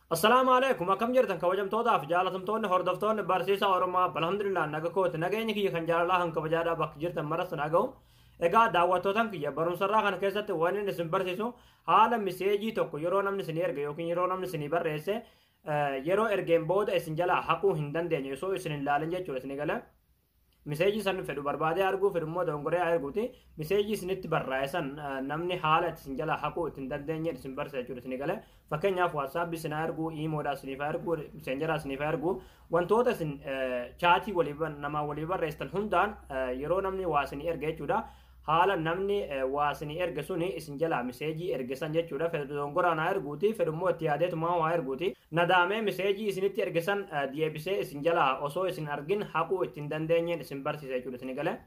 Assalaamu alaikum, akkam jirtan kabajamtootaaf jaalatamtoonni hordoftoonni barsiisa Oromoo? Alhamdulillah, naga kooti. Nageenya kiyya kan jaalalaa kan kabajaadhaa bakka jirtan maras naga'u. Egaa daawwattootan kiyya, barumsarraa kana keessatti waan inni isin barsiisu haala message tokko yeroo namni isin erge yookiin yeroo namni isin barreesse, yeroo ergeen booda isin jalaa haquu hin dandeenye osoo isin hin laalin jechuudha. Isin galee message san fedhu barbaadee arguu, fedhu immoo dongoree arguuti, message isinitti barraa'e san namni haala isin jalaa haquu itti hin dandeenye isin barsiisa jechuudha. Isin galee, fakkeenyaaf WhatsAppii isin arguu, Imoodhaa isiniif arguu, Messengeraa isiniif arguu, wantoota isin chat walii namaa walii barreessitan hundaan yeroo namni waa isinii erge jechuudha, haala namni waa isinii erge suni isin jalaa message erge san jechuudha, fedhu dongoraan haa erguuti, fedhu immoo itti yaadeetumaa waa erguuti, nadaamee message isinitti erge san deebisee isin jalaa osoo isin argin haquu itti hin dandeenyeen isin barsiisa jechuudha. Isin galee.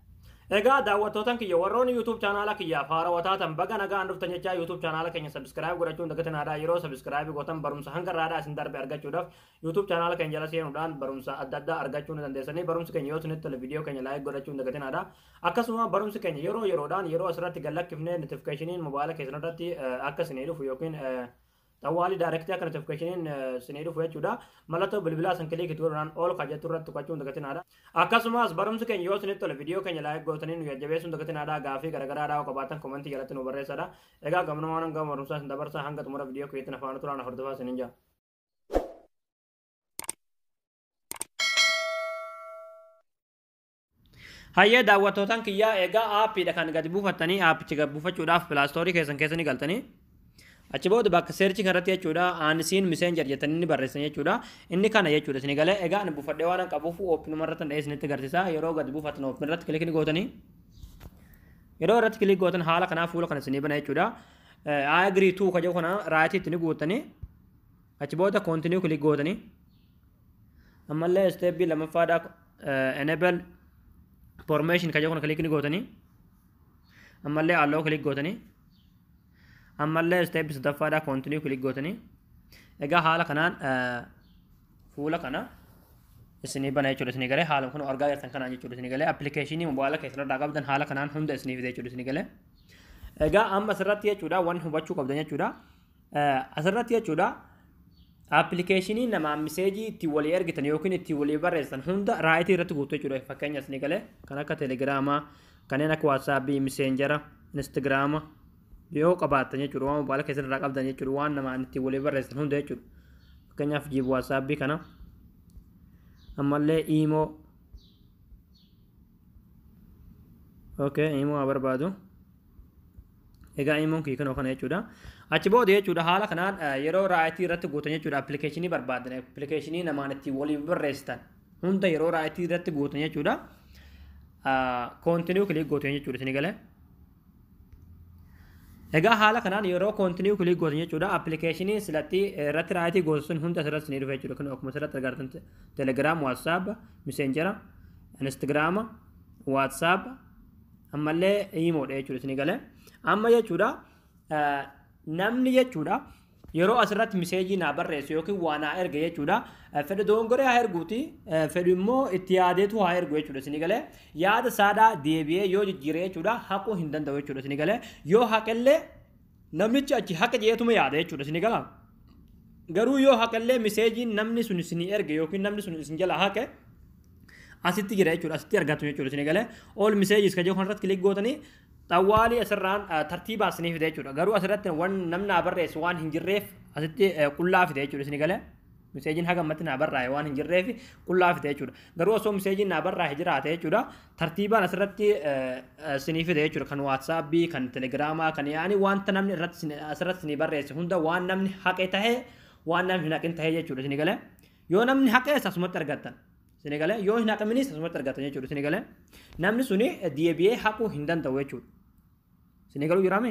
Egaa daawwattootan kiyya, warroonni YouTube channel kiyyaaf haarawaa taatan, baga nagaan dhuftan jechaa, YouTube channel keenya subscribe godhachuun dagatinaadha. Yeroo subscribe gootan barumsa hanga irraadhaa isin darbe argachuudhaaf YouTube channel keenya jala seenuudhaan barumsa adda addaa argachuu ni dandeessanii. Barumsi keenya yoo isinitti tole viidiyoo keenya like godhachuun dagatinaadha. Akkasuma barumsi keenya yeroo yeroodhaan yeroo asirratti gallakkifnee notificationiin mobaayila keessan irratti akka isinii dhufu yookiin xawwaalii direct akka notificationiin isinii dhufu jechuudha. Mallattoo bilbilaa san click godhuudhaan all ka jettu irratti tuqachuun dagatinaadha. Akkasumas barumsi keenya yoo isinitti tole viidiyoo keenya like gootanii nu jajjabeessuun dagatinaadha. Gaafii garaagaraadhaa yoo qabaatan comment jalatti nu barreessadha. Egaa gamnumaan hanga barumsaa isin dabarsaa, hanga xumura viidiyoo keetti afaan turaan hordofaa isiniin jaa. Hayyee daawwattootan kiyyaa, egaa aappiidha kan gadi buufattanii. Aappichi gadi buufachuudhaaf Play Store keessan keessa ni galtanii. Achi booda bakka search kanarratti jechuudha, Unseen Messenger jettanii ni barreessan jechuudha. Inni kana jechuudha, isin galee. Egaa ani buufadhee waan qabuuf openuma irratti dha'ee isinitti agarsiisa. Yeroo gadi buufatan open irratti click ni gootanii. Yeroo irratti click gootan haala kanaa fuula kana isinii bana jechuudha. I agree to ka jedhu kana right itti ni guuttanii. Achi booda continue click gootanii. Ammallee step lammaffaadhaa enable permission ka jedhu kana click ni gootanii. Ammallee allow click gootanii. Ammallee step sadaffaadhaa continue click gootanii. Egaa haala kanaan fuula kana isinii bana jechuudha, isinii galee. Haala kun argaa jirtan kanaan jechuudha, isinii galee. Appilikeeshinii mobaayila keessan irraa qabdan haala kanaan hunda isinii fide jechuudha, isinii galee. Egaa amma asirratti jechuudha waan hubachuu qabdan jechuudha. Asirratti jechuudha, appilikeeshinii namaa message ittiin walii ergitan yookiin ittiin walii barreessan hunda right irratti guutuu jechuudha. Fakkeenya, isinii galee, kan akka Telegiraamaa, kanneen akka WhatsAppii, Messengera, Instagiraama yoo qabaattan jechuudha, waan mobaayila keessan irraa qabdan jechuudha, waan namaan ittiin walii barreessan hunda jechuudha. Fakkeenyaaf jiib WhatsAppii kana, ammallee Imo, okay, Imo haa barbaadu. Egaa Imoon kii kanoo kana jechuudha. Achi booda jechuudha, haala kanaan yeroo right irratti guutan jechuudha, appilikeeshinii barbaadan, appilikeeshinii namaan ittiin walii barreessitan hunda yeroo right irratti guutan jechuudha, continue click gootan jechuudha, isinii galee. Egaa haala kanaan yeroo continue click gootan jechuudha, appilikeeshinii silatti irratti right gootan sun hunda asirratti isinii dhufa jechuudha. Kun akkuma asirratti agartan Telegram, WhatsApp, Messengera, Instagiraama, WhatsApp, ammallee Imoodha jechuudha, isinii galee. Amma jechuudha, namni jechuudha yeroo asirratti message naa barreessu yookiin waa naa erge jechuudha, fedhu dongoree haa erguuti, fedhu immoo itti yaadeetu haa ergu jechuudha, isinii galee, yaada isaadhaa deebi'ee yoo jijjiire jechuudha, haquu hin danda'u jechuudha, isinii galee. Yoo haqellee namichi achi haqa jeetuma yaada jechuudha, isinii gala. Garuu yoo haqellee messageiin namni sun isinii erge yookiin namni sun isin jala haqe asitti jira jechuudha, asitti argatu jechuudha, isinii galee. All messages ka jedhu kanarratti click gootanii xawwaalii asirraan tartiibaa isinii fide jechuudha. Garuu asirratti waan namni naa barreessu waan hin jirreef asitti qullaa fide jechuudha, isinii galee. Messageiin haga ammatti naa barraa'e waan hin jirreef qullaa fide jechuudha. Garuu osoo messageiin naa barraa'e jiraate jechuudha, tartiibaan asirratti isinii fide jechuudha. Kan WhatsAppii, kan Telegiraamaa, kan yaani wanta namni irratti asirratti isinii barreesse hunda, waan namni haqe tahee, waan namni hin haqin tahee jechuudha, isinii galee. Yoo namni haqees asumatti argattan. Isinii galee, yoo hin haqaminis asumatti argattan jechuudha, isinii galee. Namni suni deebi'ee haquu hin danda'u jechuudha. Isinii galuu jiraame?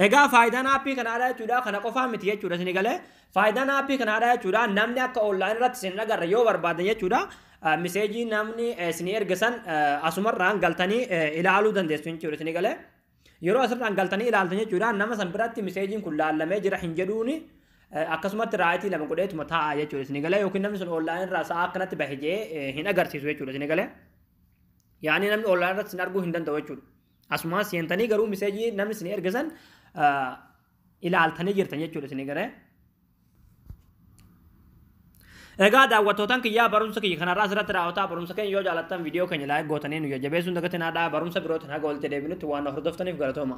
Egaa faayidaan aappii kanaadha jechuudha. Kana qofaa miti jechuudha, isinii galee. Faayidaan aappii kanaadha jechuudha. Namni akka online irratti isin agarra yoo barbaadan jechuudha, message namni isinii erge san asumarraan galtanii ilaaluu dandeessu jechuudha, isinii galee. Yeroo asirraan galtanii ilaaltan jechuudha, nama san biratti messageiin kun laallamee jira hin jedhuuni, akkasumatti right lama godheetuma taa'a jechuudha, isinii galee. Yookiin namni sun online irraa sa'a akkanatti bahe jee hin agarsiisu jechuudha, isinii galee. Yaani namni online irratti isin arguu hin danda'u jechuudha. Asumaan seentanii garuu message namni isin erge san ilaaltanii jirtan jechuudha, isinii galee. Egaa daawwattootaan kiyyaa, barumsa kiyya kanarraa asirratti raawwataa. Barumsa keenya yoo jaalattan viidiyoo keenya like gootanii nu jajjabeessuun dagatinaa. Barumsa birootiin haga walitti deebinutti waan hordoftaniif galatooma.